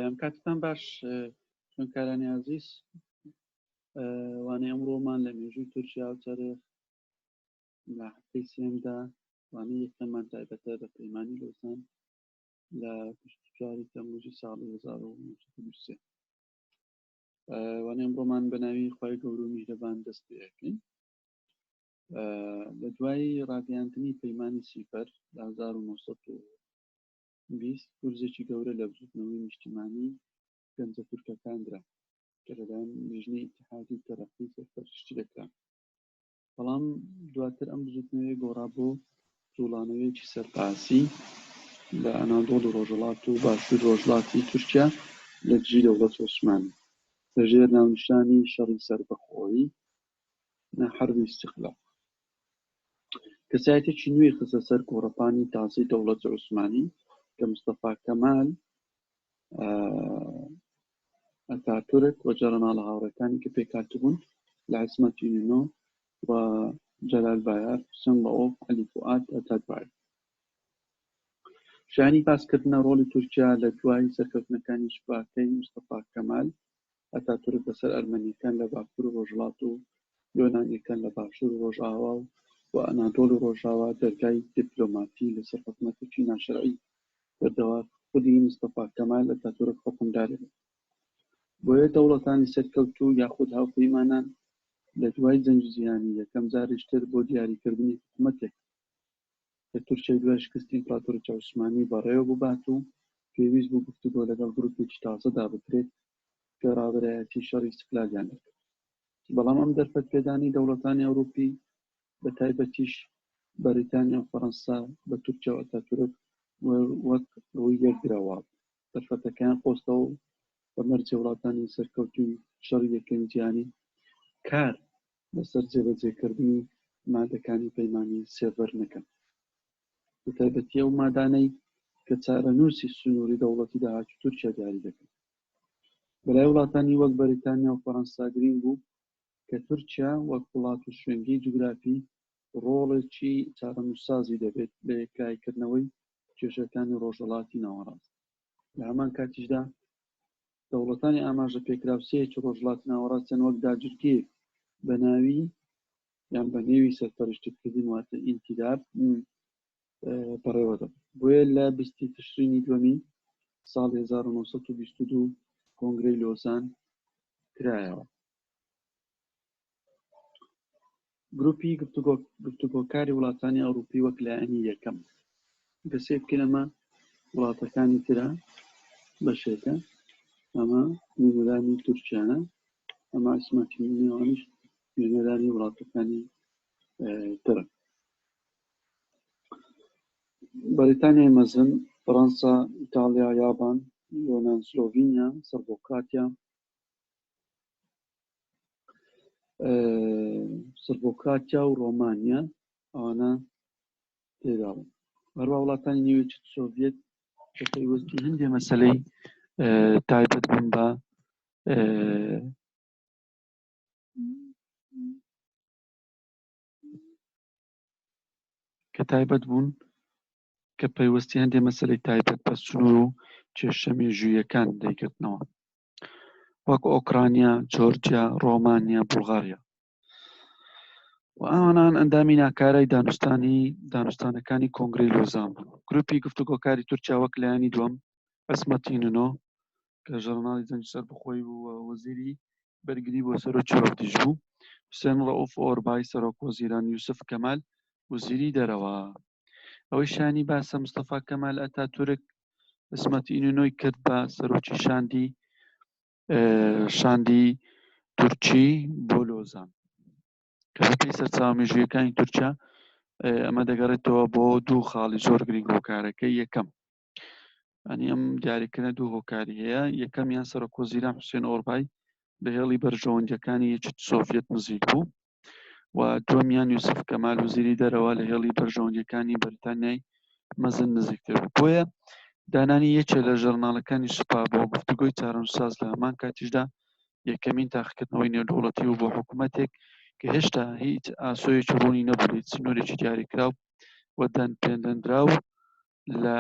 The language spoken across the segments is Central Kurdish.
ئەم کاتتان باش خوێندکارانی ئازیز وانەی ئەمڕۆمان لە مێژووی تورکیا و چەرخ لە هەفتەی سێمدا وانەی یەکەممان تایبەتە بە پەیمانی لۆزان لە 24 تەمموزی ساڵی 1923 وانەی ئەمڕۆمان بە ناوی خوای گەورە و میهرەبان دەست پێ ئەکەین. لە دوای ڕاگەیاندنی پەیمانی سیفەر لە 1920 گورزێکی گەورە لە بزوتنەوەی نیشتیمانی گەنجە تورکەکان درا کە لەلایەن لیژنەی ئیتحادی و تەرەقی سەرپەرشتی دەکرا. بەڵام دواتر ئەم بزوتنەوەیە گۆڕا بۆ جوڵانەوەیەکی سەربازی لە ئەنادۆڵ و ڕۆژهەڵات و باشوور ڕۆژهەڵاتی تورکیا لە دژی دەوڵەتی عوسمانی لە ژێر ناونیشانی شەڕی سەربەخۆیی نا حربی استقلال کەسایەتێکی نوێی خستە سەر گۆڕەپانی تازەی دەوڵەتی عوسمانی کە مستەفا کەمال ئەتاتورک و جەرەناڵە هاوڕێکانی کە پێکهاتبوون لە عیسمەت ئینۆنۆ و جەلال بایار، حوسێن ڕەئوف، عەلی فوئاد هەتا دوایی. شایانی باسکردنە ڕۆڵی تورکیا لە دوای سەرکەوتنەکانی سوپاکەی مستەفا کەمال ئەتاتورک بەسەر ئەرمەنیەکان لە باکوور و ڕۆژهەڵات و یۆنانیەکان لە باشوور و ڕۆژئاوا و ئەنادۆڵ و ڕۆژاوا دەرگای دیپلۆماتی لەسەر حکومەتێکی ناشەرعی کردەوە خودی مستەفا کەمال ئەتاتورک حوکمداری بوو. بۆیە دەوڵەتانی سەرکەوتوو یاخود هاوپەیمانان لە دوای جەنگی جیهانی یەکەم جارێکتر بۆ دیاریکردنی حکومەتێک کە تورکیای دوای شکستی ئیمپراتۆریی عوسمانی بەڕێوە ببات و پێویست بوو گفتوگۆ لەگەڵ گروپێکی تازەدا بکرێت کە ڕابەرایەتی شەڕی ئیستقلالیان دەکرد. بەڵام ئەم دەرفەت پێدانی دەوڵەتانی ئەوروپی بە تایبەتیش بەریتانیا و فەرەنسا بە تورکیا و ئەتاتورک وەک ڕووی یەک دراو وابوو. دەرفەتەکەیان قۆستەوە و بە مەرجی وڵاتانی سەرکەوتووی شەڕی یەکەمی جیهانی کار لەسەر جێبەجێکردنی مادەکانی پەیمانی سێڤەر نەکەن. بە تایبەتی ئەو مادانەی کە چارەنووسی سنووری دەوڵەتی داهاتووی تورکیا دیاری دەکەن. بەلای وڵاتانی وەک بەریتانیا و فەرەنسا گرینگ بوو کە تورکیا وەک وڵات و شوێنگەی جوگرافی ڕۆڵێکی چارەنووسسازی دەبێت لە یەکلاییکردنەوەی کێشەکانی ڕۆژهەڵاتی ناوەڕاست. لە هەمان کاتیشدا دەوڵەتانی ئاماژە پێکراو سێیەکی ڕۆژهەڵاتی ناوەڕاستیان وەک داگیرکەیەک بە ناوی یان بە نێوی سەرپەرشتیکردن واتە ئینتیداب بەڕێوە دەبرد. بۆیە لە بیستی تشرینی دووەمی ساڵی 1922 کۆنگرەی لۆزان کرایەوە. گروپی گفتوگۆکاری وڵاتانی ئەوروپی وەک لایەنی یەکەم گە سێ بکەین ئەمە وڵاتەکانی ترە بەشێکە ئەمە نوێنەرانی تورکیانە ئەمە ئیسماتی نێوانیش نوێنەرانی وڵاتەکانی ترە بەریتانیای مەزن فەڕەنسا ئیتاڵیا یابان یۆنان سلۆڤینیا سربۆکراتیا سربۆکراتیا و ڕۆمانیا ئەوانە تێدا بوون هەروە وڵاتانی نێوی سۆڤێت کە پەیوەستی هەندێ مەسلەی تایبەت بوون بە کە تایبەت بوون کە پەیوەستی هەندێ مەسلەی تایبەت بە سنوور و کێشە مێژوویەکان دەیگرتنەوە وەک ئۆکرانیا، جۆرجیا، ڕۆمانیا، بوڵغاریا و ئەوانان ئەندامی ناکارای دانوستانی دانوستانەکانی کۆنگرەی لۆزان بوون. گروپی گفتوگۆکاری تورکیا وەک لایەنی دووەم عیسمەت ئینۆنۆ کە ژەنەراڵی جەنگی سەربەخۆی بوو و وەزیری بەرگری بۆ سەرۆکی وەفدیش بوو، حوسێن ڕەئوف ئۆربای سەرۆک وەزیران، یوسف کەمال وەزیری دەرەوە. ئەوەی شایانی باسە مستەفا کەمال ئەتاتورک عیسمەت ئینۆنۆی کرد بە سەرۆکی شاندی شاندی تورکی بۆ لۆزان کە بەپێی سەرچاوە مێژوویەکانی تورکیا ئەمە دەگەڕێتەوە بۆ دوو خاڵی زۆر گرنگ هۆکارەکەی یەکەم ئەنی ئەم دیاریکردنە دوو هۆکاری هەیە یەکەمیان سەرۆک وەزیران حوسێن ئۆربای لە هێڵی بەرژەوەندیەکانی یەکێتی سۆڤیەت نزیک بوو و دووەمیان یوسف کەمال وزیری دەرەوە لە هێڵی بەرژەوەندیەکانی بەریتانیای مەزن نزیکتر بوو بۆیە دانانی یەکێ لە ژەرناڵەکانی سوپا بۆ گفتوگۆی چارەنووسساز لە هەمان کاتیشدا یەکەمین تاقیکردنەوەی نێودەوڵەتی و بۆ حکوومەتێک کە هێشتا هیچ ئاسۆیەکی ڕوونی نەبوو لە هیچ سنوورێکی دیاریکراو و دەنپێنراو. لە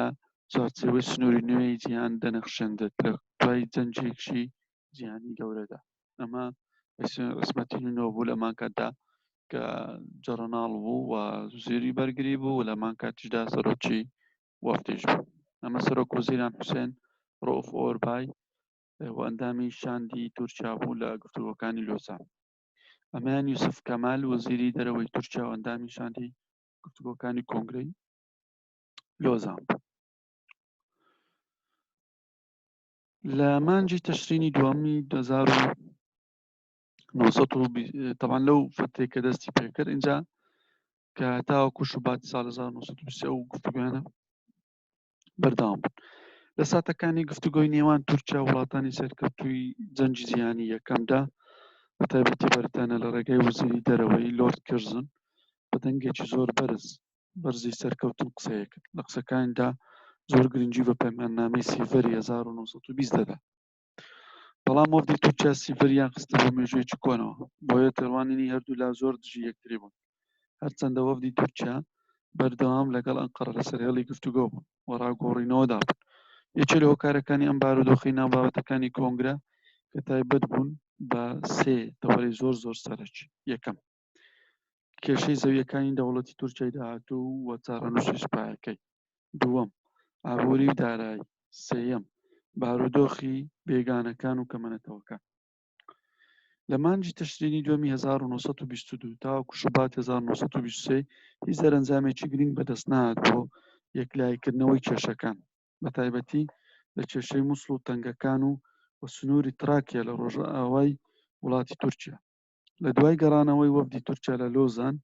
چوارچێوەی سنووری نوێی جیهان دەنەخشێندرێت لە دوای جەنگێکی جیهانی گەورەدا. ئەمە عیسمەتی نوێ بوو لە مانکاتدا کە جەرەناڵ بوو و وەزیری بەرگری بوو و لە مانکاتیشدا سەرۆکی وەفدیش بوو. ئەمە سەرۆک وەزیران حوسێن ڕەئوف ئۆربای و ئەندامی شاندی تورکیا بوو لە گفتوگۆکانی لۆزان. ئەمەیان یوسف کەمال وەزیری دەرەوەی تورکیا و ئەندامی شاندی گفتوگۆکانی کۆنگرەی لۆزان بوو. لە مانگی تەشرینی دووەمی 1900 تەبان لەو فترەی کە دەستی پێکرد اینجا کە تاوەکو شوباتی ساڵ 1923 ئەو گفتوگۆیانە بەردەوام بوون. لە ساتەکانی گفتوگۆی نێوان تورکیا و وڵاتانی سەرکەوتووی جەنگی جیهانی یەکەمدا بە تایبەتی بەریتانیا لە ڕێگای وەزیری دەرەوەی لۆرد کرزن بە دەنگێکی زۆر بەرز بەرزی سەرکەوتن قسەیە کرد. لە قسەکانیدا زۆر گرنگی بە پەیماننامەی سیڤەری 1920 دەدا. بەڵام وەفدی تورکیا سیڤەریان خستبوو مێژوویەکی کۆنەوە، بۆیە تێڕوانینی هەردوولا زۆر دژی یەکتری بوون. هەرچەندە وەفدی تورکیا بەردەوام لەگەڵ ئەنقەرە لەسەر هێڵی گفتوگۆ بوون و ڕاگۆڕینەوەدا بوون. یەکێ لە هۆکارەکانی ئەم بارودۆخەی ناو بابەتەکانی کۆنگرە کە تایبەت بوون بە سێ تەوەرەی زۆر زۆر سەرەکی. یەکەم، کێشەی زەویەکانی دەوڵەتی تورکیای داهاتوو و چارەنووسی سوپایەکەی. دووەم، ئابووری و دارایی. سێیەم، بارودۆخی بێگانەکان و کەمەنەتەوەکان. لە مانگی تشرینی دووەمی 1922 تاوەکو شوبات 1923 هیچ دەرەنجامێکی گرنگ بەدەست نەهات بۆ یەکلاییکردنەوەی کێشەکان، بە تایبەتی لە کێشەی موسڵ و تەنگەکان و و سنووری تراکیا لە ڕۆژئاوای وڵاتی تورکیا. لە دوای گەڕانەوەی وەفدی تورکیا لە لۆزان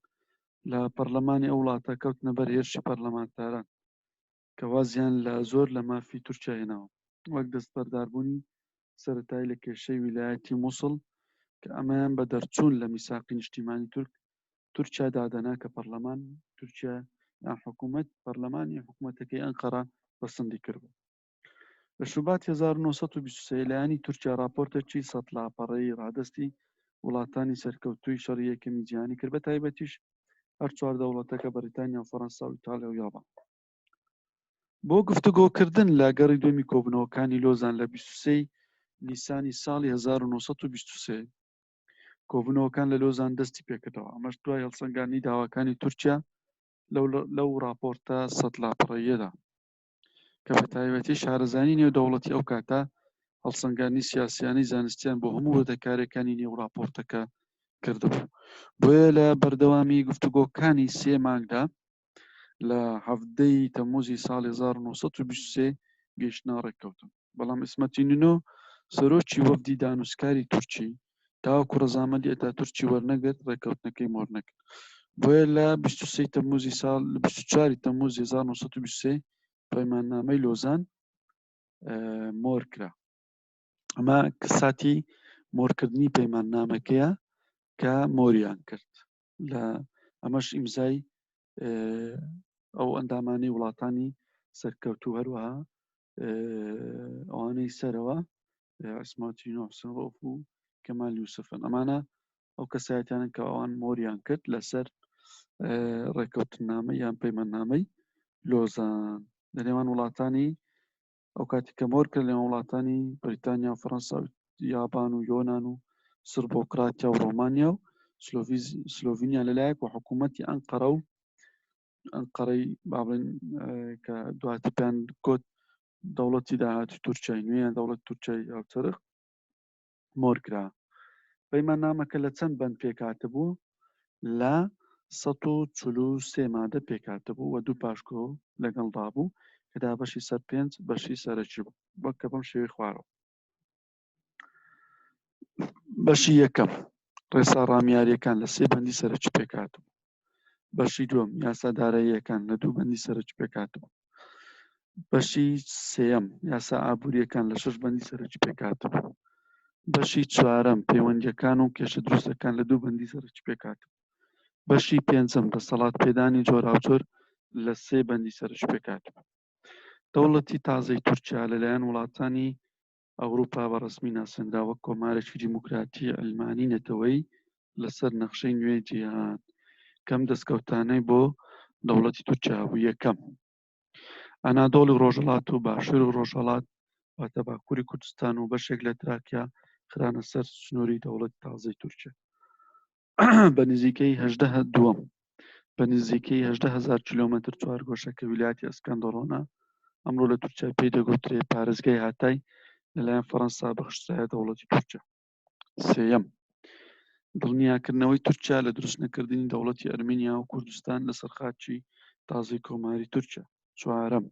لە پەرلەمانی ئەو وڵاتە کەوتنە بەر هێرشی پەرلەمانتاران کە وازیان لە زۆر لە مافی تورکیا هێناوە وەک دەستبەرداربوونی سەرەتایی لە کێشەی ویلایەتی موسڵ کە ئەمەیان بە دەرچوون لە میساقی نیشتیمانی تورک تورکیا دادەنا کە پەرلەمان تورکیا یان حکوومەت پەرلەمانی حکوومەتەکەی ئەنقەرە پەسەندی کردبوو. لە شوباتی 1923 لایەنی تورکیا راپۆرتێکی 100 لاپەڕەیی ڕادەستی وڵاتانی سەرکەوتووی شەڕی یەکەمی جیهانی کرد بە تایبەتیش هەر چوار دەوڵەتەکە بەریتانیا و فەرەنسا و ئیتاڵیا و یابان بۆ گفتوگۆکردن لە گەڕی دووەمی کۆبوونەوەکانی لۆزان لە 23 نیسانی ساڵی 1923 کۆبوونەوەکان لە لۆزان دەستی پێکردەوە ئەمەش دوای هەڵسەنگاندنی داواکانی تورکیا لەو راپۆرتە سەد لاپەڕەیەدا کە بە تایبەتی شارەزانی نێودەوڵەتی ئەو کاتە هەڵسەنگاندنی سیاسیانەی زانستیان بۆ هەموو وردەکاریەکانی نێو راپۆرتەکە کردبوو. بۆیە لە بەردەوامی گفتوگۆکانی سێ مانگدا لە حەڤدەی تەمموزی ساڵی 1923 گەیشتنە ڕێککەوتن. بەڵام ئیسمەت ئینۆنۆ سەرۆکی وەفدی دانوسکاری تورکی تاوەکو ڕەزامەندی ئەتاتورکی وەرنەگرت ڕێککەوتنەکەی مۆر نەکرد. بۆیە لە 23 تەمموزی ساڵ 24 تەمموزی 1923 پەیماننامەی لۆزان مۆر کرا. ئەمە ساتی مۆرکردنی پەیماننامەکەیە کە مۆریان کرد لە ئەمەش ئیمزای ئەو ئەندامانی وڵاتانی سەرکەوتوو هەروەها ئەوانەی سەرەوە عیسماتی نۆحسن ڕۆف و کەمال یوسفن ئەمانە ئەو کەسایەتیانن کە ئەوان مۆریان کرد لەسەر ڕێککەوتنامە یان پەیماننامەی لۆزان لە نێوان وڵاتانی ئەو کاتی کە مۆر کرد لەنێوان وڵاتانی بەریتانیا و فەرەنسا و یابان و یۆناان و سربۆکراتیا و ڕۆمانیا و سلۆڤینیا لەلایەک و حکوومەتی ئەنقەرە و ئەنقەرەی با بڵێن کە دواتر پێیان گوت دەوڵەتی داهاتوی تورکیای نوێ یان دەوڵەت تورکیای هاوچەرخ مۆر کرا. پەیماننامەکە لە چەند بەند پێکهاتبوو؟ لە 143 مادە پێکهاتبوو و دوو پاشکۆ لەگەڵدا بوو کە دابەشی سەر پێنج بەشی سەرەکی بوو وەک کە بەم شێوەی خوارەوە. بەشی یەکەم، ڕێسا ڕامیارییەکان لە سێ بەندی سەرەکی پێکهاتبوو. بەشی دووەم، یاسا داراییەکان لە دوو بەندی سەرەکی پێکهاتبوو. بەشی سێیەم، یاسا ئابوورییەکان لە شەش بەندی سەرەکی پێکهاتبوو. بەشی چوارەم، پەیوەندییەکان و کێشە دروستەکان لە دوو بەندی سەرەکی پێکهاتبوو. بەشی پێنجەم، دەسەڵات پێدانی جۆراوجۆر لە سێ بەندی سەرەکی پێکهاتبوو. دەوڵەتی تازەی تورکیا لەلایەن وڵاتانی ئەوروپا بە ڕەسمی ناسێنرا وەک کۆمارێکی دیموکراتی عیلمانی نەتەوەیی لەسەر نەخشەی نوێی جیهان. کەم دەستکەوتانەی بۆ دەوڵەتی تورکیا هەبوو. یەکەم، ئەنادۆڵ و ڕۆژهەڵات و باشوور و ڕۆژهەڵات واتە باکووری کوردستان و بەشێک لە تراکیا خرانە سەر سنووری دەوڵەتی تازەی تورکیا. بە نزیکەی هەژدە دووەم بە نزیکەی 18هزار کیلۆمەتر چوارگۆشە کە ویلایەتی ئەسکەندەڕۆنە ئەمڕۆ لە تورکیا پێی دەگوترێ پارێزگای هاتای لەلایەن فەڕەنسا بەخشرایە دەوڵەتی تورکیا. سێیەم، دڵنیاکردنەوەی تورکیا لە دروستنەکردنی دەوڵەتی ئەرمینیا و کوردستان لەسەر خاکی تازەی کۆماری تورکیا. چوارەم،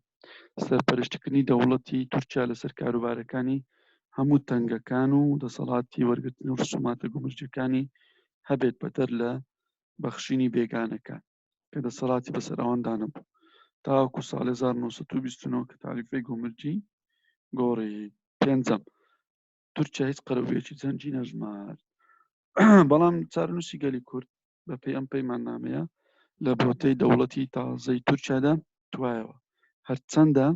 سەرپەرشتیکردنی دەوڵەتی تورکیا لەسەر کاروبارەکانی هەموو تەنگەکان و دەسەڵاتی وەرگرتنی ڕسوماتە گومرگیەکانی هەبێت بەدەر لە بەخشینی بێگانەکان کە دەسەڵاتی بەسەر ئەواندا نەبوو تاوەکو ساڵی 1929 کە تاریفەی گومرگی گۆڕی. پێنجەم، تورکیا هیچ قەرەبوویەکی جەنگی نەژمارد بەڵام چارەنووسی گەلی کورد بەپێی ئەم پەیماننامەیە لە بۆتەی دەوڵەتی تازەی تورکیادا توایەوە هەرچەندە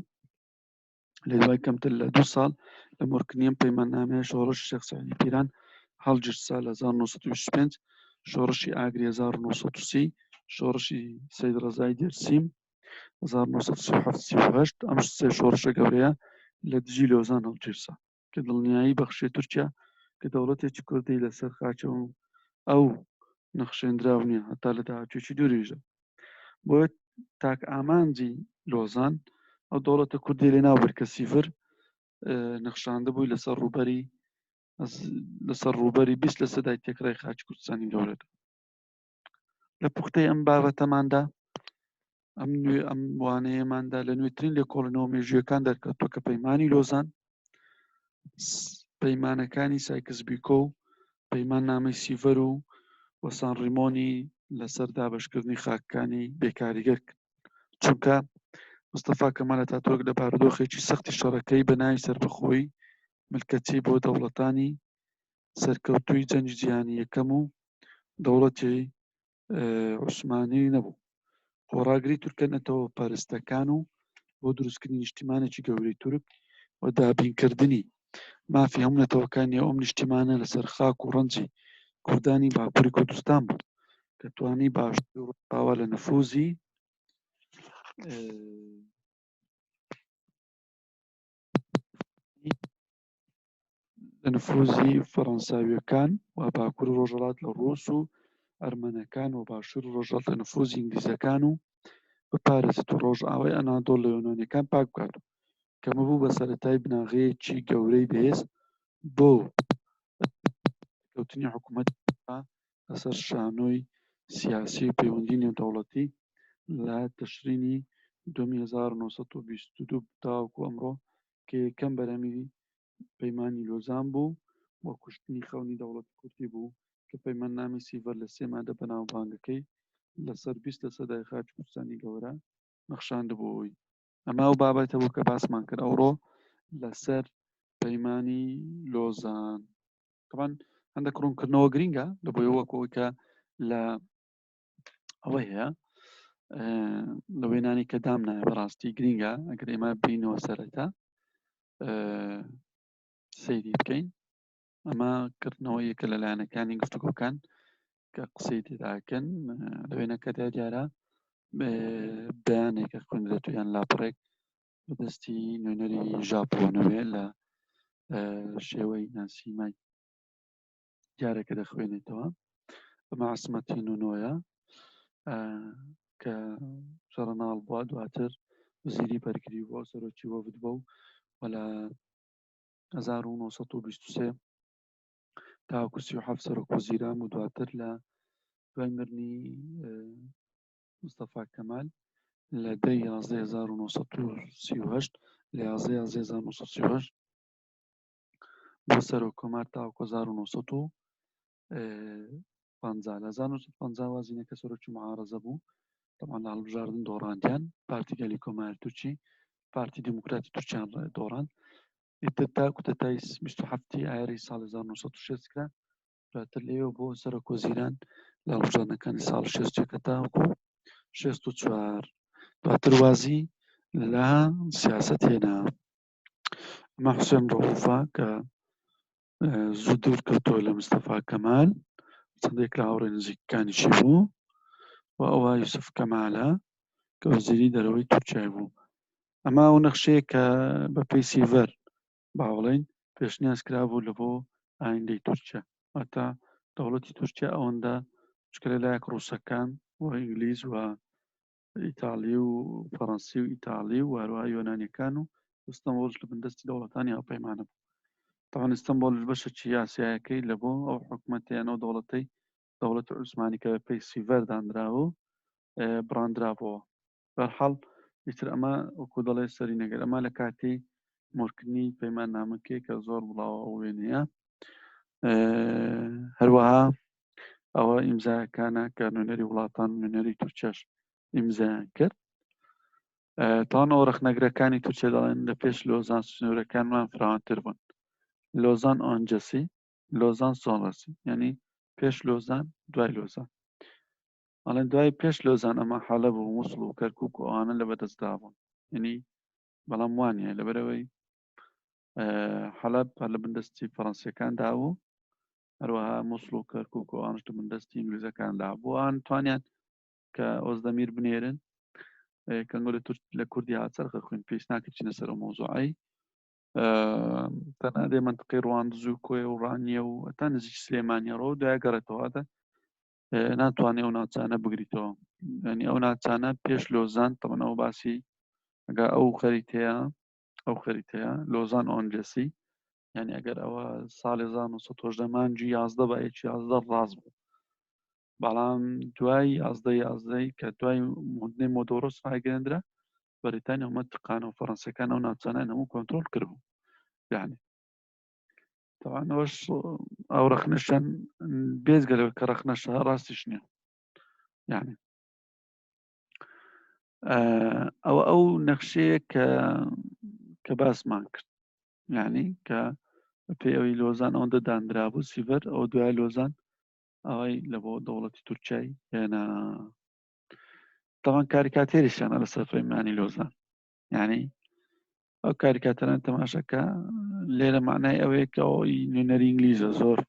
لە دوای کەمتر لە دو ساڵ لە مۆرکردنی ئەم پەیماننامەیە شۆڕش شێخ سەعیدی پیران هەڵگیرسا لە 1925 شۆڕشی ئاگری 1930 شۆڕشی سەید ڕەزای دێرسیم 1938 ئەم سێ شۆڕشە گەورەیە لە دژی لۆزان هەڵگیرسا کە دڵنیایی بەخشێ تورکیا کە دەوڵەتێکی کوردی لەسەر خاچە و ئەو نەخشێنراو نییە هەتا لە داهاتوێکی دووریشدا. بۆیە تاک ئامانجی لۆزان ئەو دەوڵەتە کوردی لێ ناو برد کە سیڤر نەخشاندە بووی لەسەر ڕووبەری لەسەر ڕووبەری 20 لە سەدای تێکڕای خاچ کوردستانی گەورەدا. لە پوختەی ئەم بابەتەماندا ئەم نوێ ئەم وانەیەماندا لە نوێترین لێکۆڵینەوە مێژوویەکان دەرکەوتووە کە پەیمانی لۆزان پەیمانەکانی سایکس بیکۆ و پەیمان نامەی سیڤەر و وەسان ڕیمۆنی لەسەر دابشکردنی خاکەکانی بێکاریگەر کرد چونکە مستەفا کەمال ئەتاتورک لە بارودۆخێکی سەختی شەڕەکەی بە ناوی سەربەخۆی ملکەچی بۆ دەوڵەتانی سەرکەوتووی جەنگی جیهانی یەکەم و دەوڵەتی عوسمانی نەبوو. خۆڕاگری تورکە نەتەوە پەرستەکان و بۆ دروستکردنی نیشتیمانێکی گەورەی تورک و دابینکردنی مافی هەموو نەتەوەکانی ئەم نیشتیمانە لەسەر خاک و ڕەنجی کوردانی باکووری کوردستان بوو کە توانی باشتر ڕۆژئاوا لە نفوزی لە نفوزی فەڕەنساوییەکان و باکوور و ڕۆژهەڵات لە ڕووس و ئەرمەنەکان و باشوور و ڕۆژهەڵات لە نفوزی ئینگلیزەکان و بپارێزێت و ڕۆژئاوای ئەنادۆڵ لە یۆنانیەکان پاک بکات و کەمە بوو بە سەرەتای بناغەیەکی گەورەی بەهێز بۆ کەوتنی حکوومەت لەسەر شانۆی سیاسی و پەیوەندی نێودەوڵەتی لە تشرینی دووەمی 1922 تاوەکو ئەمڕۆ کە یەکەم بەرهەمی پەیمانی لۆزان بوو و کوشتنی خەونی دەوڵەتی کوردی بوو کە پەیماننامەی سیڤەر لە سێ مادە بەناوبانگەکەی لەسەر 20 لە سەدای خاکی کوردستانی گەورە نەخشاندبووی. ئەمە ئەو بابەتە بوو کە باسمان کرد ئەوڕۆ لەسەر پەیمانی لۆزان. طبعا هەندێک ڕوونکردنەوە گرینگە لە بۆی وەکەوەی کە لە ئەوە هەیە لە وێنانی کە دامنایە بەڕاستی گرینگە ئەگەر ئێمە بینەوە سەرەتا سەیری بکەین ئەمە کردنەوە یەکە لە لایەنەکانی گفتوگۆکان کە قسەی تێداکەن لە وێنەکەدا دیارە بەیانێکە خوێندرێت و یان لاپەڕێک بەدەستی نوێنەری ژاپۆنەوەێ لە شێوەی ناسیمای دیارە کە دەخوێنێتەوە ئەمە عسمەتی نونۆیە کە ژەڕەناڵ بووە دواتر وزیری بەرگری بووە سەرۆکی وەفد بوو و لە 1923 تاوەکو 37 سەرۆک وەزیران و دواتر لە دوای مرنی مستەفا کەمال لە دە 1938 لە 11 بۆ سەرۆک کۆمار تاوەکو 1950 لە 1950 وازی نەکە سەرۆکی معارەزە بوو طبعا لە هەڵبژاردن دۆڕاندیان پارتی گەلی کۆماری تورکی پارتی دیموکراتی تورکیان دۆڕان ئیتر تا کوتەتای 27 ئایاری ساڵ 1960 کرا دواتر لێوە بۆ سەرۆک وەزیران لە هەڵبژاردنەکانی ساڵ 61 تاوەکو 64 دواتر وازی لە سیاست هێنا. ئەمە حوسێن ڕەوفە کە زوو دوور کەوتەوە لە مستەفا کەمال چەندێک لە هاوڕێ نزیکەکانیشی بوو و ئەوە یوسف کەمالە کە وەزیری دەرەوەی تورکیای بوو. ئەمە ئەو نەخشەیە کە بە پێی سیڤەر با بڵێین پێشنیاز کرابوو لە بۆ ئایندەی تورکیا، واتە دەوڵەتی تورکیا ئەوەندە چکە لە لایەک ڕووسەکان و ئینگلیز و ئیتاڵی و فەڕەنسی و ئیتاڵی و هەروەها یۆنانیەکان و ئیستەنبوڵش لە بندەستی دەوڵەتانی هاوپەیمانە بوو. تاوان ئیستەنبوڵش بەشێکی ئاسیایەکەی لە بۆ ئەو حکومەتیان ئەو دەوڵەتەی دەوڵەتی عوسمانی کە بە پێی سیڤەر دانراوە و بڕاندرابەوە. بەرحاڵ ئیتر ئەمە وەکو دەڵێ سەری نەگەر ئەمە لە کاتی مۆرکردنی پەیماننامەکەی کە زۆر بڵاوە ئەو وێنەیە. هەروەها ئەوە ئیمزاکانە کە نوێنەری وڵاتان نوێنەری تورکیاش ئیمزایان کرد. تاوان ئەو ڕەخنەگرەکانی تورکیا دەڵێن لە پێش لۆزان سنوورەکانمان فراوانتر بوون. لۆزان ئۆنجەسی، لۆزان سۆنڕەسی، یعنی پێش لۆزان دوای لۆزان. ئەڵێن دوای پێش لۆزان ئەمە حەلەب و موسڵ و کەرکوک و ئەوانە لە بەدەستدا بوون، یعنی بەڵام وانە لەبەرەوەی حەلەب هەر لە بندەستی فەڕەنسیەکاندا بوو، هەروەها موسڵ و کەرکوک و ئەوانش لە بندەستی ئینگلیزەکاندا بوو. ئەوان توانیان کە ئۆزدەمیر بنێرن کەنگۆ لە تورک لە کوردی هاچەرخە خوێن پێویست ناکە بچینە سەر ئەو مەوزوعەی. تەنها دێ منطقەی ڕواندز و کۆیە و ڕانیە و تا نزیک سلێمانیە ڕۆ دوای گەڕێتەوە ناتوانێت ئەو ناوچانە بگریتەوە. ینی ئەو ناوچانە پێش لۆزان تەمەنەوە باسی ئەگا ئەو خەریتەیە، ئەو خەریتەیە لۆزان ئۆنجەسی، یعنی ئەگەر ئەوە ساڵی 1918 مانگی 11 بە یەکی 11 ڕاست بوو، بەڵام دوای 11 یازدەی کە دوای مدنەی مۆدۆرۆس ڕاگەیەندرا بەریتانیا و مەتقانە و فەڕەنسیەکان ئەو ناوچانیان هەموو کۆنترۆڵ کردبوو. یعنی طبعا ئەوەش ئەو ڕەخنەشیان بێجگە لەوەی کە ڕەخنەشە ڕاستیش نییە. یعنی ئەوە ئەو نەخشەیە کە باسمان کرد، یعنی کە پێی ئەوەی لۆزان ئەوەندە دانرابوو سیڤەر، ئەو دوای لۆزان ئەوەی لە بۆ دەوڵەتی تورکیای هێنا. تاوان کاریکاتێریشیانە لەسەر پەیمانی لۆزان، یعنی ئەو کاریکاتەران تەماشاکە لێرە معنای ئەوەیە کە ئەوی نوێنەری ئینگلیزە زۆر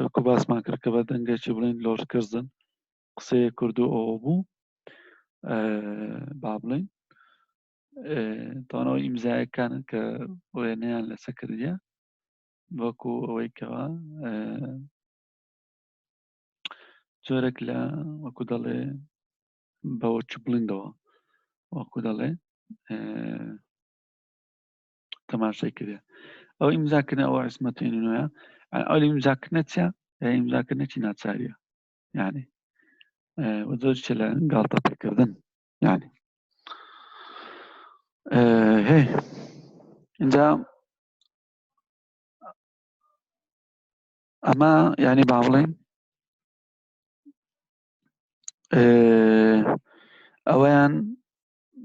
وەکو باسمان کرد کە بە دەنگێکی بڵێن لۆرد کرزن قسەیە کرد و ئەوە بوو با بڵێن تاوانەوە ئیمزایەکانن کە وێنەیان لەسە کردیە وەکو ئەوەی کەوا جۆرێک لە وەکو دەڵێ بەوە چ بڵندەوە وەکو دەڵێ تەماشای کردە ئەو ئیمزاکردن ئەوە عیسمەتێن نوێە. ئەو ئیمزاکردنە چیە؟ ئیمزاکردنە چی ناچاریە، یعنی زۆر چ لە گاڵتە پێکردن. یعنی هێ اینجا ئەمە یعنی با بڵێن ئەوەیان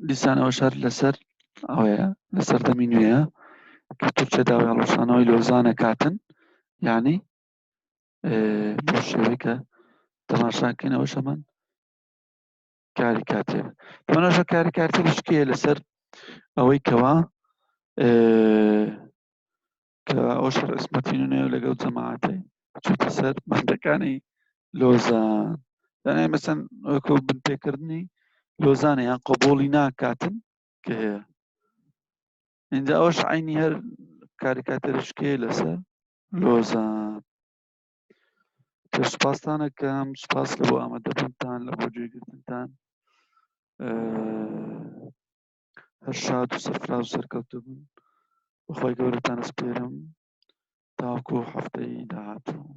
دیسانەوە شەر لەسەر ئەوەیە لە سەردەمی نوێیە کە تورکیا داوای هەڵوەشانەوەی لۆزانە کاتن، یعنی بۆ شێوەی کە تەماشاکەین ئەوەش هەمان کاریکاتێر. تەماشا کاریکاتێر شکەیە لەسەر ئەوەی کەوا کە ئەو شەر عیسمەتی نوێ لەگەڵ جەماعەتی چوتە سەر بەندەکانی لۆزان، یعنی مەسەن وەکو بنپێکردنی لۆزانە یان قبوڵی ناکاتن کە هەیە. اینجا ئەوەش عینی هەر کاریکاتێرشکەیە لەسەر لۆزان. کە سوپاستانەکەم، سوپاس لە بۆ ئامادەبوونتان، لە بۆ گوێگرتنتان. هەر شاد و سەرفراز و سەرکەوتوو بن. بەخوای گەورەتان ئەسپێرم تاوەکو هەفتەی داهاتوو.